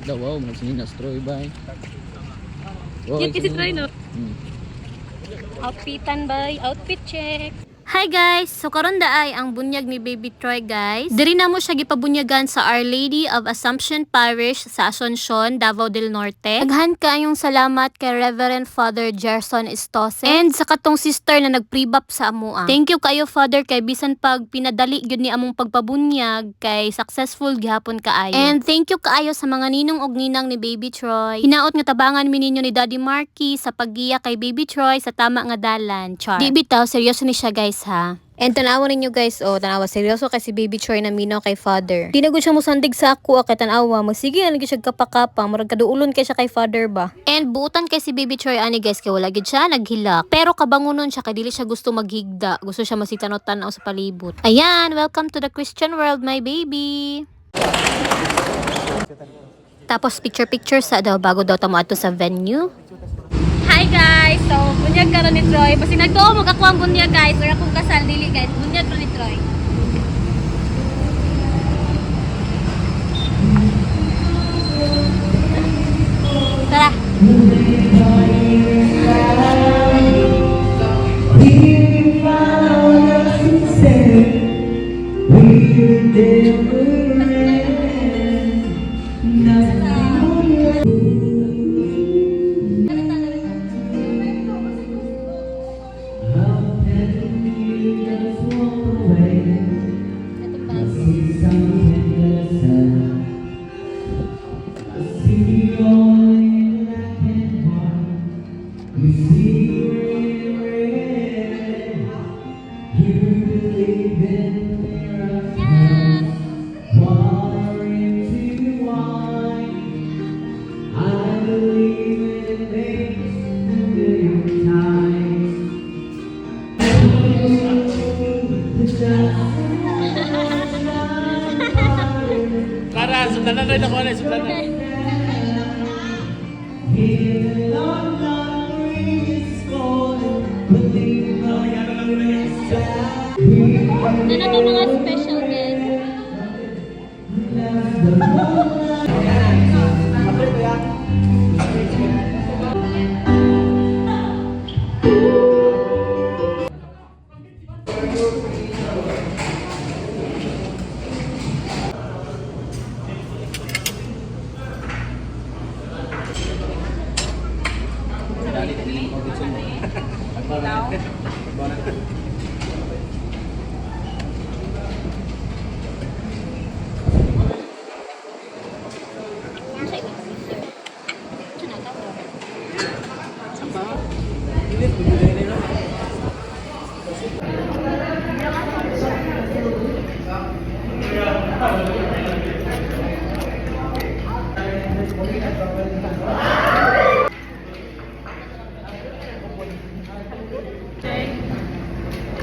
Daw, wow, magsinina si Troy ba? Wow, Cute kasi Troy, no? Outfitan by outfit check. Hi guys! So karon da ay ang bunyag ni Baby Troy, guys. Diri na mo siya gipabunyagan sa Our Lady of Assumption Parish sa Asuncion, Davao del Norte. Daghan kaayong salamat kay Reverend Father Gerson Estose and sa katong sister na nagpribap sa amoa. Thank you kayo, Father, kay bisan pag pinadali gyud ni among pagpabunyag kay successful gihapon kaayo. And thank you kaayo sa mga ninong og ninang ni Baby Troy. Hinaot nga tabangan mi ninyo ni Daddy Marky sa paggiya kay Baby Troy sa tama nga dalan. Char. Di bitaw seryoso ni siya, guys, ha. And tanawa ninyo, guys, oh, tanawa seryoso kay si Baby Troy na mino kay Father. Di na gud siya mosandig sa ako ah, kay tanawa, magsige na lagi siya kapakapa, murag kaduulon kay siya kay Father ba. And buutan kay si Baby Troy ani, guys, kay wala gid siya naghilak. Pero kabangunon siya kay dili siya gusto maghigda, gusto siya masigtanaw-tanaw sa palibot. Ayan, welcome to the Christian world, my baby. Tapos picture picture sa daw bago daw tamo ato sa venue. Hi guys! So, bunyag karon ni Troy. Basta nagtuo mo ako ang bunyag, guys. Or akong kasal dili, guys. Bunyag karon ni Troy. Tara! Clara, sundan na rin ako na, sundan na. Ano to mga special guest?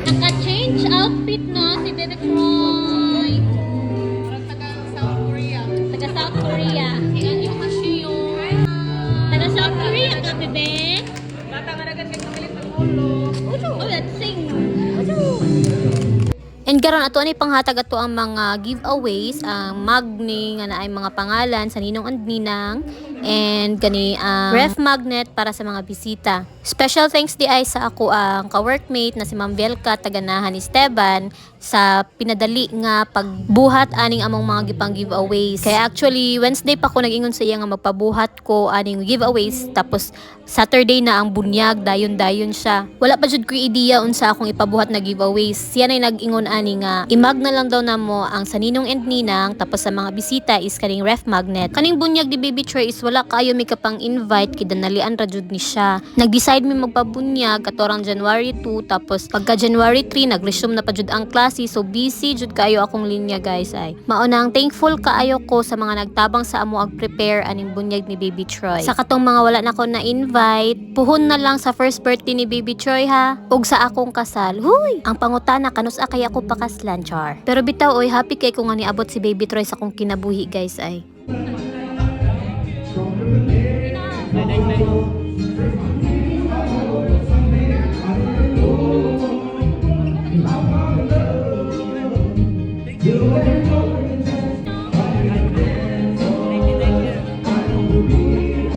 Naka-change outfit na si Bebe Troy. Taga South Korea. Taga South Korea. Taga South Korea ka, bebe. Bata nga nagan kay ng ulo. Oh, let's sing. And karon ato ani panghatag ato ang mga giveaways, ang magni nga naay mga pangalan sa ninong and ninang and kani ang ref magnet para sa mga bisita. Special thanks di ay sa ako ang ka-workmate na si Ma'am Velka Taganahan Esteban sa pinadali nga pagbuhat aning among mga gipang giveaways. Kaya actually Wednesday pa ko nag-ingon sa iya nga magpabuhat ko aning giveaways, tapos Saturday na ang bunyag, dayon-dayon siya. Wala pa jud ko idea unsa akong ipabuhat na giveaways. Siya nay nag-ingon ani nga imag na lang daw namo ang sa ninong and ninang, tapos sa mga bisita is kaning ref magnet. Kaning bunyag ni Baby Troy is wala kaayo mi kapang invite kay danalian ra jud ni siya. Nag-decide mi magpabunyag katorang January 2, tapos pagka January 3 nag-resume na pa jud ang klase, so busy jud kaayo akong linya, guys, ay. Mao nang thankful kaayo ko sa mga nagtabang sa amo ag prepare aning bunyag ni Baby Troy. Sa katong mga wala na ko na invite, puhon na lang sa first birthday ni Baby Troy ha, ug sa akong kasal. Huy, ang pangutana kanus kay ako pakaslan, char. Pero bitaw oy, happy kay ko nga niabot si Baby Troy sa akong kinabuhi, guys, ay. You